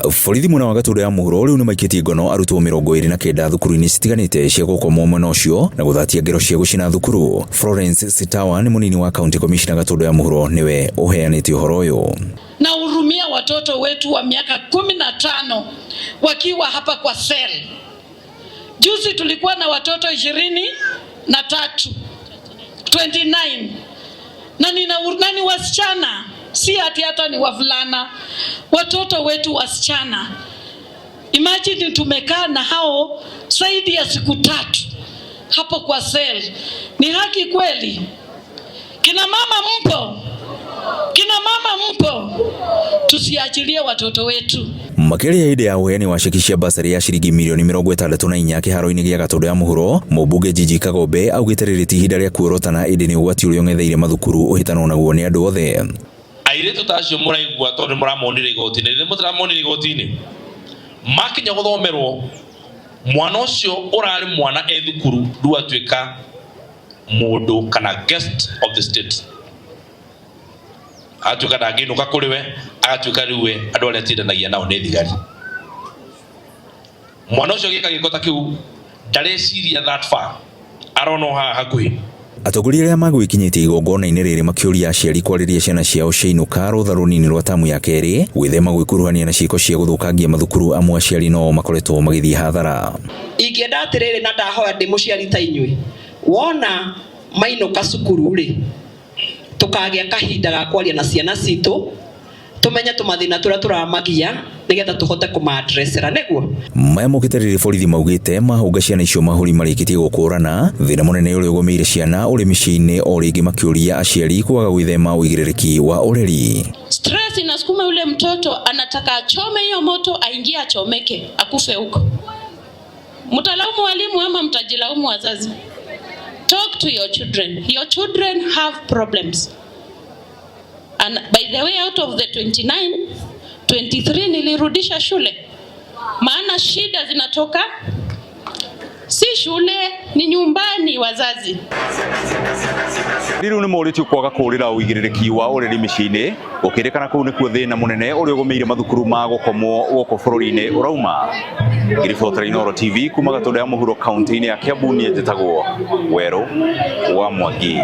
Borithi mwena wa Gatũndũ ya mũhuro rĩu nĩmaikĩtie ngono arutwo 29 thukuru-inĩ citiganĩte cia gũkomwo mwena ũcio na gũthatia ngero cia gũcina thukuru. Florence Sitawa nĩ mũnini wa county commissioner Gatũndũ ya mũhuro nĩwe ũheanĩte ũhoro ũyũ. Na hurumia watoto wetu wa miaka 15 wakiwa hapa kwa cell. Juzi tulikuwa na watoto 23, 29 na ni wasichana, si ati hata ni wavulana, watoto wetu wasichana. Imagine tumekaa na hao zaidi ya siku 3 hapo kwa cell. Ni haki kweli? Kina mama mpo? Kina mama mpo? Tusiachilie watoto wetu. Makĩria hĩndĩ ya ũheani wa ceki cia basarĩ ya ciringi mirioni 64 kĩharo-inĩ gĩa Gatũndũ ya mũhuro, mũmbunge Gigi Kagombe augĩte rĩrĩ ti ihinda rĩa kuorotana ĩndĩ nĩ ũgwati ũrĩa ũng'etheire mathukuru ũhĩtanwo naguo nĩ andũ othe. Airĩtu ta acio mũraigua tondũ mũramonire igoti-inĩ, rĩrĩa mũtiramonire igoti-inĩ makinya gũthomerwo, mwana ũcio ũrarĩ mwana e thukuru rĩu atuĩka mũndũ kana guest of the state, agatuĩka ndangĩinũka kũrĩ we, agatuĩka rĩu we andũ arĩa atindanagia nao nĩ thigari. Mwana ũcio agĩka gĩko ta kĩu ndareciria that far, arona o haha hakuhĩ. Atongoria arĩa magwĩkinyĩtie igongona-inĩ rĩrĩ makĩũria aciari kwarĩria ciana ciao ciainũka rũtha rũnini rwa tamu ya kerĩ gwĩthema gwĩkuruhania na ciĩko cia gũthũkangia mathukuru amwe aciari no makoretwo magĩthiĩ hathara. Ingĩenda atĩrĩrĩ na ndahoya ndĩ mũciari ta inyuĩ, wona mainũka cukuru rĩ, tũkagĩa kahinda ga kwaria na ciana citũ, tumenye tũmathĩna tũrĩa tũramagia nĩgetha tũhote kũmaadressera nĩguo. Maya mokĩte rĩrĩ borithi maugĩte mahũnga ciana icio mahũri marĩkĩtie gũkũrana thĩna mũnene ũrĩa ũgũmĩire ciana ũrĩ mĩciĩ-inĩ o rĩngĩ makĩũria aciari kwaga gwĩthema ũigĩrĩrĩki wa ũreri. Stress inasukuma yule mtoto anataka achome hiyo moto, aingie achomeke, akufe huko. Mtalaumu walimu ama mtajilaumu wazazi? Talk to your children. Your children have problems. And by the way, out of the 29, 23 nilirudisha shule. Maana shida zinatoka si shule, ni nyumbani wazazi. Rĩu nĩ morĩtio kwaga kũrĩra ũigĩrĩrĩki wa ũreri mĩciĩ-inĩ gũkĩrĩkana kũu nĩkuo thĩna mũnene ũrĩa ũgũmĩire mathukuru ma gũkomwo gũkũ bũrũri-inĩ ũrauma. Ngĩribotera Inooro TV kuma Gatũndũ ya mũhuro kaunti-inĩ ya Kiambu, niĩ njĩtagwo Werũ wa Mwangi.